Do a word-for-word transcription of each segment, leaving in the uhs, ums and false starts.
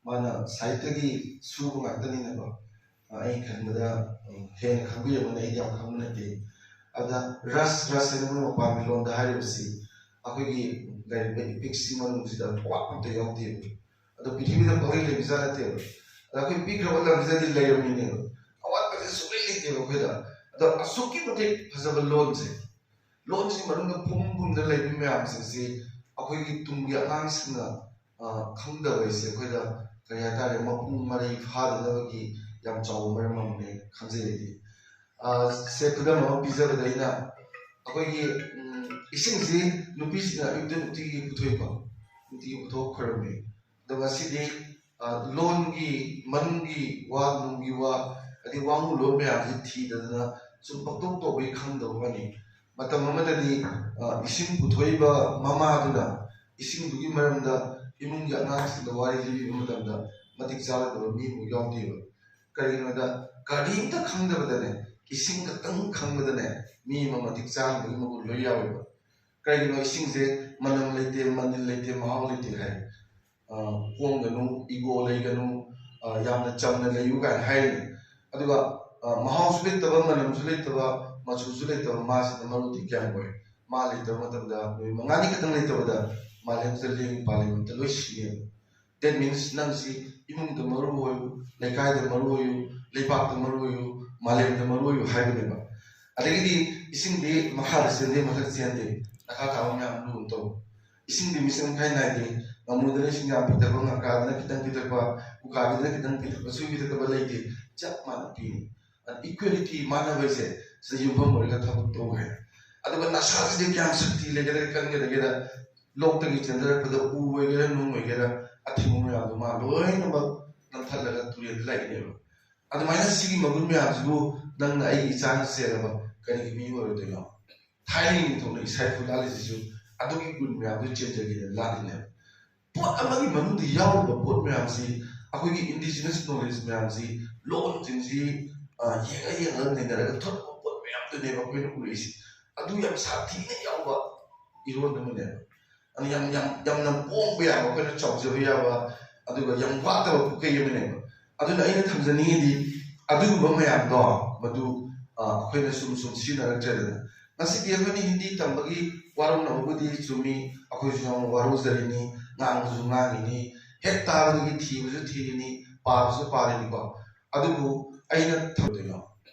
ꯃꯥꯅ ꯁꯥꯍꯤꯇ꯭ꯌꯒꯤ ꯁꯨꯕ ꯉꯥꯛꯇꯅꯤꯅꯀꯣ, ꯑ, ꯑꯩ ꯈꯟꯕꯗ, ꯎꯝ, ꯍꯦꯟꯅ ꯈꯪꯕꯤꯔꯝꯒꯅꯤ, ꯑꯩꯗꯤ ꯌꯥꯝ ꯈꯪꯕ ꯅꯠꯇꯦ꯫ ꯑꯗ ꯔꯁ, ꯔꯁ ꯍꯥꯏꯅ ꯃꯣꯏ ꯃꯄꯥꯟꯒꯤ ꯂꯣꯟꯗ ꯍꯥꯏꯔꯤꯕꯁꯤ ꯑꯩꯈꯣꯏꯒꯤ ꯂꯩꯔꯤꯕ ꯏꯄꯤꯛꯁꯤ ꯃꯅꯨꯡꯁꯤꯗ ꯑꯋꯥꯠꯄ ꯑꯝꯇ ꯌꯥꯎꯗꯦꯕ꯫ ꯑꯗꯣ ꯄ꯭ꯔꯤꯊꯤꯕꯤꯗ ꯄꯪꯂꯩ ꯂꯩꯕꯖꯥꯠ ꯅꯠꯇꯦꯕ꯫ ꯑꯗ ꯑꯩꯈꯣꯏ ꯄꯤꯛꯈ꯭ꯔꯕ ꯂꯝꯁꯤꯗꯗꯤ ꯂꯩꯔꯝꯃꯤꯅꯦꯕ꯫ ꯑꯋꯥꯠꯄꯁꯦ ꯁꯨꯡꯂꯩ ꯂꯩꯇꯦꯕ ꯑꯩꯈꯣꯏꯗ꯫ ꯑꯗꯣ ꯑꯁꯨꯛꯀꯤ ꯃꯇꯤꯛ ꯐꯖꯕ ꯂꯣꯟꯁꯦ, ꯂꯣꯟꯁꯤ ꯃꯅꯨꯡꯗ ꯄꯨꯝ ꯄꯨꯝꯗ ꯂꯩꯕ ꯃꯌꯥꯝꯁꯤꯡꯁꯤ ꯑꯩꯈꯣꯏꯒꯤ ꯇꯨꯡꯒꯤ ꯑꯉꯥꯡꯁꯤꯡꯅ, ꯑ, ꯈꯪꯗꯕ ꯍꯥꯏꯁꯦ ꯑꯩꯈꯣꯏꯗ, ꯀꯔꯤ ꯍꯥꯏꯇꯥꯔꯦ, ꯃꯄꯨꯡ ꯃꯔꯩ ꯐꯥꯗꯅꯕꯒꯤ ꯌꯥꯝ ꯆꯥꯎꯕ ꯃꯔꯝ ꯑꯃꯅꯦ ꯈꯟꯖꯩ ꯑꯩꯗꯤ꯫ ꯑ, ꯁꯦ, ꯈꯨꯗꯝ ꯑꯃ ꯄꯤꯖꯕꯗ ꯑꯩꯅ ꯑꯩꯈꯣꯏꯒꯤ, ꯎꯝ, ꯏꯁꯤꯡꯁꯤ ꯅꯨꯄꯤꯁꯤꯡꯅ ꯑꯌꯨꯛꯇ ꯅꯨꯡꯇꯤꯒꯤ ꯄꯨꯊꯣꯛꯏꯀꯣ, ꯅꯨꯡꯇꯤꯒꯤ ꯄꯨꯊꯣꯛ ꯈꯣꯏꯔꯝꯃꯤ꯫ ꯑꯗꯣ ꯉꯁꯤꯗꯤ, ꯑ, ꯂꯣꯟꯒꯤ ꯃꯅꯨꯡꯒꯤ ꯋꯥ, ꯅꯨꯡꯒꯤ ꯋꯥ, ꯍꯥꯏꯗꯤ ꯋꯥꯉꯨ ꯂꯣꯟ ꯃꯌꯥꯝꯁꯤ ꯊꯤꯗꯗꯅ ꯁꯨꯝ ꯄꯪꯇꯧ ꯇꯧꯕꯒꯤ ꯈꯪꯗꯕ ꯋꯥꯅꯤ꯫ ꯃꯇꯝ ꯑꯃꯗꯗꯤ, ꯑ, ꯏꯁꯤꯡ ꯄꯨꯊꯣꯛꯏꯕ ꯃꯃꯥꯗꯨꯅ ꯏꯁꯤꯡꯗꯨꯒꯤ ꯃꯔꯝꯗ ꯏꯃꯨꯡꯒꯤ ꯑꯉꯥꯡꯁꯤꯡꯗ ꯋꯥꯔꯤ ꯂꯤꯕꯤꯕ ꯃꯇꯝꯗ ꯃꯇꯤꯛ ꯆꯥꯔꯗꯕ ꯃꯤ ꯑꯃꯨꯛ ꯌꯥꯎꯗꯦꯕ꯫ ꯀꯔꯤꯒꯤꯅꯣꯗ, ꯀꯔꯤꯝꯇ ꯈꯪꯗꯕꯗꯅꯦ, ꯏꯁꯤꯡ ꯈꯛꯇꯪ ꯈꯪꯕꯗꯅꯦ, ꯃꯤ ꯑꯃ ꯃꯇꯤꯛ ꯆꯥꯔꯝꯕꯒꯤ ꯃꯒꯨꯟ ꯂꯣꯏ ꯌꯥꯎꯋꯦꯕ꯫ ꯀꯔꯤꯒꯤꯅꯣ? ꯏꯁꯤꯡꯁꯦ ꯃꯅꯝ ꯂꯩꯇꯦ, ꯃꯅꯤꯜ ꯂꯩꯇꯦ, ꯃꯍꯥꯎ ꯂꯩꯇꯦ ꯍꯥꯏ꯫ ꯑ, ꯄꯣꯡꯒꯅꯨ, ego ꯂꯩꯒꯅꯨ, ꯑ, ꯌꯥꯝꯅ ꯆꯝꯅ ꯂꯩꯌꯨ ꯀꯥꯏꯅ ꯍꯥꯏꯔꯤꯅꯤ꯫ ꯑꯗꯨꯒ, ꯑ, ꯃꯍꯥꯎꯁꯨ ꯂꯩꯇꯕ, ꯃꯅꯝꯁꯨ ꯂꯩꯇꯕ, ꯃꯆꯨꯁꯨ ꯂꯩꯇꯕ ꯃꯥꯁꯤꯅ ꯃꯔꯨꯗꯤ ꯀꯌꯥꯝ ꯑꯣꯏ? ꯃꯥ ꯂꯩꯇꯕ ꯃꯇꯝꯗ ꯅꯨꯃꯤꯠ ꯃꯉꯥꯅꯤ ꯈꯛꯇꯪ ꯂꯩꯇꯕꯗ ꯃꯥꯂꯦꯝꯁꯤꯗ ꯂꯦꯡ ꯄꯥꯂꯦꯝ ꯑꯝꯇ ꯂꯣꯏ ꯁꯤꯅꯦꯕ꯫ That means ꯅꯪꯁꯤ ꯏꯃꯨꯡꯗ ꯃꯔꯨ ꯑꯣꯏꯌꯨ, ꯂꯩꯀꯥꯏꯗ ꯃꯔꯨ ꯑꯣꯏꯌꯨ, ꯂꯩꯕꯥꯛꯇ ꯃꯔꯨ ꯑꯣꯏꯌꯨ, ꯃꯥꯂꯦꯝꯗ ꯃꯔꯨ ꯑꯣꯏꯌꯨ ꯍꯥꯏꯕꯅꯦꯕ꯫ ꯑꯗꯒꯤꯗꯤ ꯏꯁꯤꯡꯗꯤ ꯃꯈꯥꯗ ꯆꯦꯟꯗꯦ, ꯃꯊꯛ ꯆꯦꯟꯗꯦ, ꯗꯔꯀꯥꯔ ꯇꯥꯕ ꯃꯌꯥꯝ ꯂꯨꯅ ꯇꯧ꯫ ꯏꯁꯤꯡꯗꯤ ꯃꯤꯆꯪ ꯃꯤꯈꯥꯏ ꯅꯥꯏꯗꯦ꯫ ꯉꯥꯃꯨꯗꯅ ꯏꯁꯤꯡ ꯌꯥꯝ ꯄꯤꯊꯛꯄ, ꯉꯀ꯭ꯔꯥꯗꯅ ꯈꯤꯇꯪ ꯄꯤꯊꯛꯄ, ꯎꯀꯥꯕꯤꯗꯅ ꯈꯤꯇꯪ ꯄꯤꯊꯛꯄ, ꯁꯨꯏ ꯄꯤꯊꯛꯇꯕ ꯂꯩꯇꯦ꯫ ꯆꯞ ꯃꯥꯟꯅ ꯄꯤꯅꯤ꯫ ꯑꯗ equality, ꯃꯥꯟꯅꯕ ꯍꯥꯏꯁꯦ, ꯁꯤꯗ ꯌꯨꯝꯐꯝ ꯑꯣꯏꯔꯒ ꯊꯕꯛ ꯇꯧ ꯍꯥꯏ꯫ ꯑꯗꯨꯒ ꯅꯁꯥꯁꯤꯗ ꯀꯌꯥꯝ ꯁꯛꯇꯤ ꯂꯩꯒꯗꯒꯦ, ꯀꯟꯒꯗꯒꯦꯗ, ꯂꯣꯛꯇꯒꯤ ꯆꯦꯟꯊꯔꯛꯄꯗ ꯎ ꯑꯣꯏꯒꯦꯔꯥ, ꯅꯨꯡ ꯑꯣꯏꯒꯦꯔꯥ, ꯑꯊꯤꯡꯕ ꯃꯌꯥꯝꯗꯣ ꯃꯥ ꯂꯣꯏꯅꯃꯛ ꯅꯝꯊꯠꯂꯒ ꯇꯨꯔꯦꯜꯗ ꯂꯥꯛꯏꯅꯦꯕ꯫ ꯑꯗꯨꯃꯥꯏꯅ ꯁꯤꯒꯤ ꯃꯒꯨꯟ ꯃꯌꯥꯝꯁꯤꯕꯨ ꯅꯪꯅ ꯑꯩꯒꯤ ꯏꯆꯥꯅ ꯆꯦꯜꯂꯕ ꯀꯔꯤꯒꯤ ꯃꯤ ꯑꯣꯏꯔꯣꯏꯗꯣꯏꯅꯣ? ꯊꯥꯏꯅꯒꯤ ꯅꯤꯡꯊꯧꯅ ꯏꯁꯥ ꯏꯐꯨ ꯂꯥꯠꯂꯤꯁꯤꯁꯨ ꯑꯗꯨꯒꯤ ꯒꯨꯟ ꯃꯌꯥꯝꯗꯨ ꯆꯦꯟꯖꯒꯦꯅ ꯂꯥꯠꯂꯤꯅꯦꯕ꯫ ꯄꯣꯠ ꯑꯃꯒꯤ ꯃꯅꯨꯡꯗ ꯌꯥꯎꯔꯤꯕ ꯄꯣꯠ ꯃꯌꯥꯝꯁꯤ, ꯑꯩꯈꯣꯏꯒꯤ indigenous knowledge ꯃꯌꯥꯝꯁꯤ, ꯂꯣꯟꯁꯤꯡꯁꯤ, ꯑ, ꯌꯦꯡꯉ ꯌꯦꯡꯉꯒ ꯅꯩꯅꯔꯒ ꯊꯣꯛꯂꯛꯄ ꯄꯣꯠ ꯃꯌꯥꯝꯗꯨꯅꯦꯕ ꯑꯩꯈꯣꯏꯅ ꯎꯔꯛꯏꯁꯦ꯫ ꯑꯗꯨ ꯌꯥꯝ ꯁꯥꯊꯤꯅ ꯌꯥꯎꯕ ꯏꯔꯣꯟ ꯑꯃꯅꯦꯕ꯫ ꯑꯗꯨ ꯌꯥꯝ, ꯌꯥꯝ, ꯌꯥꯝꯅ ꯄꯣꯡꯕ ꯌꯥꯕ, ꯑꯩꯈꯣꯏꯅ ꯆꯥꯎꯖꯕ ꯌꯥꯕ, ꯑꯗꯨꯒ ꯌꯥꯝ ꯋꯥꯠꯇꯕ ꯄꯨꯀꯩ ꯑꯃꯅꯦꯕ꯫ ꯑꯗꯨꯅ ꯑꯩꯅ ꯊꯝꯖꯅꯤꯡꯉꯤꯗꯤ ꯑꯗꯨꯒꯨꯝꯕ ꯃꯌꯥꯝꯗꯣ ꯃꯗꯨ ꯑꯩꯈꯣꯏꯅ ꯁꯨꯝ ꯁꯨꯝ ꯁꯤꯖꯤꯟꯅꯔꯛꯇ꯭ꯔꯦꯗꯅ꯫ ꯉꯁꯤꯗꯤ ꯑꯩꯈꯣꯏꯅ ꯍꯤꯟꯗꯤ ꯇꯝꯕꯒꯤ ꯋꯥꯔꯧꯅꯕꯕꯨꯗꯤ ꯆꯨꯝꯃꯤ, ꯑꯩꯈꯣꯏꯁꯨ ꯌꯥꯝ ꯋꯥꯔꯧꯖꯔꯤꯅꯤ, ꯉꯥꯡꯕꯁꯨ ꯉꯥꯡꯉꯤꯅꯤ, ꯍꯦꯛ ꯇꯥꯕꯗꯒꯤ ꯊꯤꯕꯁꯨ ꯊꯤꯔꯤꯅꯤ, ꯄꯥꯕꯁꯨ ꯄꯥꯔꯤꯅꯤꯀꯣ꯫ ꯑꯗꯨꯕꯨ ꯑꯩꯅ ꯊꯝꯗꯣꯏꯅꯣ,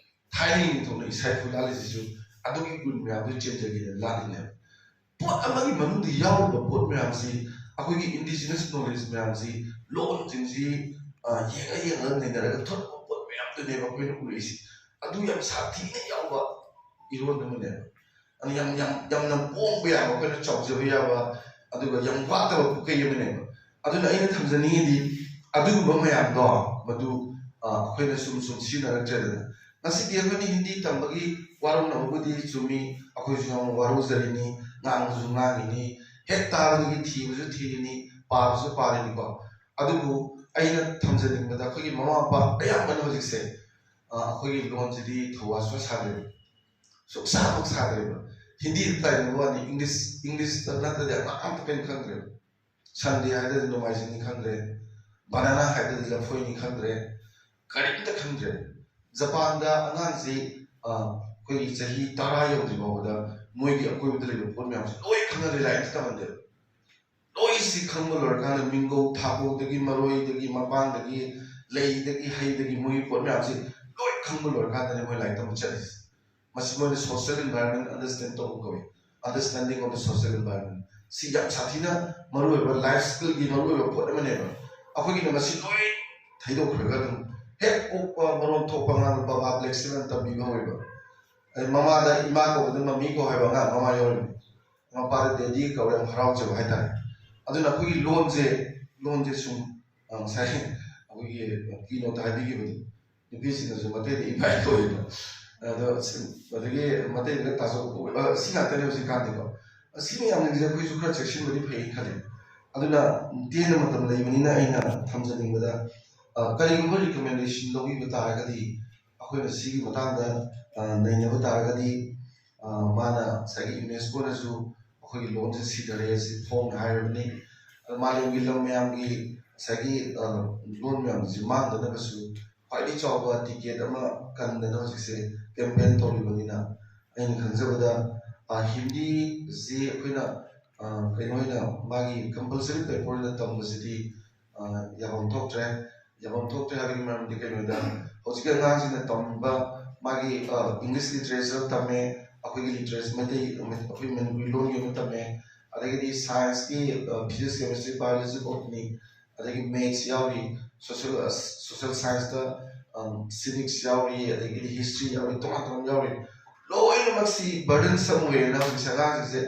ꯊꯥꯏꯅꯒꯤ ꯅꯤꯡꯊꯧꯅ ꯏꯁꯥ ꯏꯐꯨ ꯂꯥꯜꯂꯤꯁꯤꯁꯨ ꯑꯗꯨꯒꯤ ꯒꯨꯟ ꯃꯌꯥꯝꯗꯨ ꯆꯦꯟꯖꯒꯦꯅ ꯂꯥꯜꯂꯤꯅꯦꯕ꯫ ꯄꯣꯠ ꯑꯃꯒꯤ ꯃꯅꯨꯡꯗ ꯌꯥꯎꯔꯤꯕ ꯄꯣꯠ ꯃꯌꯥꯝꯁꯤ, ꯑꯩꯈꯣꯏꯒꯤ indigenous knowledge ꯃꯌꯥꯝꯁꯤ, ꯂꯣꯟꯁꯤꯡꯁꯤ ꯌꯦꯡꯉ ꯌꯦꯡꯉꯒ ꯅꯩꯅꯔꯒ ꯊꯣꯛꯂꯛꯄ ꯄꯣꯠ ꯃꯌꯥꯝꯗꯨꯅꯦꯕ ꯑꯩꯈꯣꯏꯅ ꯎꯔꯛꯏꯁꯤ꯫ ꯑꯗꯨ ꯌꯥꯝ ꯁꯥꯊꯤꯅ ꯌꯥꯎꯕ ꯏꯔꯣꯟ ꯑꯃꯅꯦꯕ꯫ ꯑꯗꯨ ꯌꯥꯝ ꯌꯥꯝ ꯌꯥꯝꯅ ꯄꯣꯡꯕ ꯌꯥꯕ, ꯑꯩꯈꯣꯏꯅ ꯆꯥꯎꯖꯕ ꯌꯥꯕ, ꯑꯗꯨꯒ ꯌꯥꯝ ꯋꯥꯠꯇꯕ ꯄꯨꯀꯩ ꯑꯃꯅꯦꯕ꯫ ꯑꯗꯨꯅ ꯑꯩꯅ ꯊꯝꯖꯅꯤꯡꯉꯤꯗꯤ ꯑꯗꯨꯒꯨꯝꯕ ꯃꯌꯥꯝꯗꯣ ꯃꯗꯨ ꯑꯩꯈꯣꯏꯅ ꯁꯨꯝ ꯁꯨꯝ ꯁꯤꯖꯤꯟꯅꯔꯛꯇ꯭ꯔꯦꯗꯅ꯫ ꯉꯁꯤꯗꯤ ꯑꯩꯈꯣꯏꯅ ꯍꯤꯟꯗꯤ ꯇꯝꯕꯒꯤ ꯋꯥꯔꯧꯅꯕꯕꯨꯗꯤ ꯆꯨꯝꯃꯤ, ꯑꯩꯈꯣꯏꯁꯨ ꯌꯥꯝ ꯋꯥꯔꯧꯖꯔꯤꯅꯤ, ꯉꯥꯡꯕꯁꯨ ꯉꯥꯡꯉꯤꯅꯤ, ꯍꯦꯛ ꯇꯥꯕꯗꯒꯤ ꯊꯤꯕꯁꯨ ꯊꯤꯔꯤꯅꯤ, ꯄꯥꯕꯁꯨ ꯄꯥꯔꯤꯅꯤꯀꯣ꯫ ꯑꯗꯨꯕꯨ ꯑꯩꯅ ꯊꯝꯖꯅꯤꯡꯕꯗ, ꯑꯩꯈꯣꯏꯒꯤ ꯃꯃꯥ ꯃꯄꯥ ꯑꯌꯥꯝꯕꯅ ꯍꯧꯖꯤꯛꯁꯦ ꯑꯩꯈꯣꯏꯒꯤ ꯂꯣꯟꯁꯤꯗꯤ ꯊꯧꯋꯥ ꯁꯨꯡꯁꯥ ꯁꯥꯗ꯭ꯔꯦꯕ, ꯁꯨꯡꯁꯥꯃꯛ ꯁꯥꯗ꯭ꯔꯦꯕ꯫ ꯍꯤꯟꯗꯤꯗ ꯇꯥꯏꯅꯕ ꯋꯥꯅꯤ, ꯏꯪꯂꯤꯁ ꯏꯪꯂꯤꯁꯇ ꯅꯠꯇ꯭ꯔꯗꯤ ꯑꯉꯥꯡ ꯑꯝꯇ ꯀꯔꯤꯝ ꯈꯪꯗ꯭ꯔꯦꯕ꯫ ꯁꯟꯗꯦ ꯍꯥꯏꯗ꯭ꯔꯗꯤ ꯅꯣꯡꯃꯥꯏꯖꯤꯡꯅꯤ ꯈꯪꯗ꯭ꯔꯦ, ꯕꯅꯥꯅꯥ ꯍꯥꯏꯗ꯭ꯔꯗꯤ ꯂꯐꯣꯏꯅꯤ ꯈꯪꯗ꯭ꯔꯦ, ꯀꯔꯤꯝꯇ ꯈꯪꯗ꯭ꯔꯦ꯫ ꯖꯄꯥꯟꯗ ꯑꯉꯥꯡꯁꯤ ꯑꯩꯈꯣꯏꯒꯤ ꯆꯍꯤ ꯇꯔꯥ ꯌꯧꯗ꯭ꯔꯤ ꯐꯥꯎꯕꯗ ꯃꯣꯏꯒꯤ ꯑꯀꯣꯏꯕꯗ ꯂꯩꯕ ꯄꯣꯠ ꯃꯌꯥꯝꯁꯤ ꯂꯣꯏ ꯈꯪꯅꯔꯦ, ꯂꯥꯏꯔꯤꯛꯇ ꯇꯝꯍꯟꯗꯦꯕ꯫ ꯂꯣꯏꯁꯤ ꯈꯪꯕ ꯂꯣꯏꯔꯀꯥꯟꯗ ꯃꯤꯡꯒꯧ ꯊꯥꯕꯧꯗꯒꯤ, ꯃꯔꯣꯏꯗꯒꯤ, ꯃꯄꯥꯟꯗꯒꯤ, ꯂꯩꯗꯒꯤ, ꯍꯩꯗꯒꯤ, ꯃꯣꯏꯒꯤ ꯄꯣꯠ ꯃꯌꯥꯝꯁꯤ ꯂꯣꯏ ꯈꯪꯕ ꯂꯣꯏꯔꯀꯥꯟꯗꯅꯦ ꯃꯣꯏ ꯂꯥꯏꯔꯤꯛ ꯇꯝꯕ ꯆꯠꯂꯤꯁꯦ꯫ ꯃꯁꯤ ꯃꯣꯏꯅ social environment understand ꯇꯧꯕ ꯀꯧꯏ, understanding of the social environment꯫ ꯁꯤ ꯌꯥꯝ ꯁꯥꯊꯤꯅ ꯃꯔꯨꯑꯣꯏꯕ life skillꯒꯤ ꯃꯔꯨꯑꯣꯏꯕ ꯄꯣꯠ ꯑꯃꯅꯦꯕ꯫ ꯑꯩꯈꯣꯏꯒꯤꯅ ꯃꯁꯤ ꯂꯣꯏ ꯊꯩꯗꯣꯛꯈ꯭ꯔꯒ ꯑꯗꯨꯝ ꯍꯦꯛ ꯄꯣꯛꯄ ꯃꯔꯣꯟ ꯊꯣꯛꯄ ꯑꯉꯥꯡꯗ ꯕꯕꯥ ꯕ꯭ꯂꯦꯛꯁꯤꯅ ꯇꯝꯕꯤꯕ ꯍꯧꯋꯦꯕ꯫ ꯑꯗꯩ ꯃꯃꯥꯗ ꯏꯃꯥ ꯀꯧꯕꯗ ꯃꯃꯤ ꯀꯧ ꯍꯥꯏꯕ ꯑꯉꯥꯡ ꯃꯃꯥ ꯌꯥꯎꯔꯤꯅꯤ꯫ ꯃꯄꯥꯗ ꯗꯦꯗꯤ ꯀꯧꯔꯦ, ꯌꯥꯝ ꯍꯔꯥꯎꯖꯕ ꯍꯥꯏꯇꯥꯔꯦ꯫ ꯑꯗꯨꯅ ꯑꯩꯈꯣꯏꯒꯤ ꯂꯣꯟꯁꯦ, ꯂꯣꯟꯁꯦ ꯁꯨꯝ ꯑ, ꯉꯁꯥꯏ ꯑꯩꯈꯣꯏꯒꯤ keynote ꯍꯥꯏꯕꯤꯈꯤꯕꯗꯣ, ꯅꯨꯄꯤꯁꯤꯡꯅꯁꯨ ꯃꯇꯩꯗ ꯏꯃꯥ ꯀꯧꯏꯕ꯫ ꯑꯗꯣ ꯁꯤ-, ꯑꯗꯒꯤ ꯃꯇꯩꯗꯒ ꯇꯥꯖꯧ ꯀꯧꯏ꯫ ꯑ, ꯁꯤ ꯉꯥꯛꯇꯅꯦ ꯍꯧꯖꯤꯛꯀꯥꯟꯗꯤꯀꯣ꯫ ꯑꯁꯤ ꯃꯌꯥꯝꯁꯤꯡꯁꯦ ꯑꯩꯈꯣꯏꯁꯨ ꯈꯔ ꯆꯦꯛꯁꯤꯟꯕꯗꯤ ꯐꯩ ꯈꯜꯂꯤ꯫ ꯑꯗꯨꯅ ꯇꯦꯟꯅ ꯃꯇꯝ ꯂꯩꯕꯅꯤꯅ ꯑꯩꯅ ꯊꯝꯖꯅꯤꯡꯕꯗ, ꯑ, ꯀꯔꯤꯒꯨꯝꯕ recommendation ꯂꯧꯕꯤꯕ ꯇꯥꯔꯒꯗꯤ ꯑꯩꯈꯣꯏꯅ ꯁꯤꯒꯤ ꯃꯇꯥꯡꯗ, ꯑ, ꯅꯩꯅꯕ ꯇꯥꯔꯒꯗꯤ, ꯑ, ꯃꯥꯅ ꯉꯁꯥꯏꯒꯤ UNESCOꯅꯁꯨ ꯑꯩꯈꯣꯏꯒꯤ ꯂꯣꯟꯁꯦ ꯁꯤꯊꯔꯦ, ꯁꯤ ꯐꯣꯡꯅ ꯍꯥꯏꯔꯕꯅꯤ꯫ ꯃꯥꯂꯦꯝꯒꯤ ꯂꯝ ꯃꯌꯥꯝꯒꯤ ꯉꯁꯥꯏꯒꯤ ꯂꯣꯟ ꯃꯌꯥꯝꯁꯤ ꯃꯥꯡꯗꯅꯕꯁꯨ ꯈ꯭ꯋꯥꯏꯗꯒꯤ ꯆꯥꯎꯕ ꯇꯤꯀꯦꯠ ꯑꯃ ꯀꯟꯗꯅ ꯍꯧꯖꯤꯛꯁꯦ ꯀꯦꯝꯄꯦꯟ ꯇꯧꯔꯤꯕꯅꯤꯅ, ꯑꯩꯅ ꯈꯟꯖꯕꯗ ꯍꯤꯟꯗꯤꯁꯤ ꯑꯩꯈꯣꯏꯅ ꯀꯩꯅꯣ ꯑꯣꯏꯅ ꯃꯥꯒꯤ ꯀꯝꯄꯜꯁꯔꯤ ꯄꯦꯄꯔ ꯑꯣꯏꯅ ꯇꯝꯕꯁꯤꯗꯤ ꯌꯥꯐꯝ ꯊꯣꯛꯇ꯭ꯔꯦ꯫ ꯌꯥꯐꯝ ꯊꯣꯛꯇ꯭ꯔꯦ ꯍꯥꯏꯕꯒꯤ ꯃꯔꯝꯗꯤ ꯀꯩꯅꯣꯗ, ꯍꯧꯖꯤꯛꯀꯤ ꯑꯉꯥꯡꯁꯤꯡꯅ ꯇꯝꯕ ꯃꯥꯒꯤ ꯏꯪꯂꯤꯁ ꯂꯤꯇꯔꯦꯆꯔ ꯇꯝꯃꯦ, ꯑꯩꯈꯣꯏꯒꯤ ꯂꯤꯇꯔꯦꯆꯔ ꯃꯩꯇꯩ ꯑꯩꯈꯣꯏ ꯃꯅꯤꯄꯨꯔꯤ ꯂꯣꯟꯒꯤ ꯑꯃ ꯇꯝꯃꯦ, ꯑꯗꯒꯤꯗꯤ ꯁꯥꯏꯟꯁꯀꯤ ꯐꯤꯖꯤꯛꯁ, ꯀꯦꯃꯤꯁꯇ꯭ꯔꯤ, ꯕꯥꯏꯑꯣꯂꯣꯖꯤ, ꯕꯣꯇꯅꯤ, ꯑꯗꯒꯤ ꯃꯦꯠꯁ ꯌꯥꯎꯔꯤ, ꯁꯣꯁꯦꯜ ꯁꯣꯁꯦꯜ ꯁꯥꯏꯟꯁꯇ ꯁꯤꯚꯤꯛꯁ ꯌꯥꯎꯔꯤ, ꯑꯗꯒꯤꯗꯤ ꯍꯤꯁꯇ꯭ꯔꯤ ꯌꯥꯎꯔꯤ, ꯇꯣꯉꯥꯟ ꯇꯣꯉꯥꯟ ꯌꯥꯎꯔꯤ꯫ ꯂꯣꯏꯅꯃꯛꯁꯤ ꯕꯔꯗꯟꯁ ꯑꯃ ꯑꯣꯏꯔꯦꯅ ꯍꯧꯖꯤꯛꯁꯦ ꯑꯉꯥꯡꯁꯤꯡꯁꯦ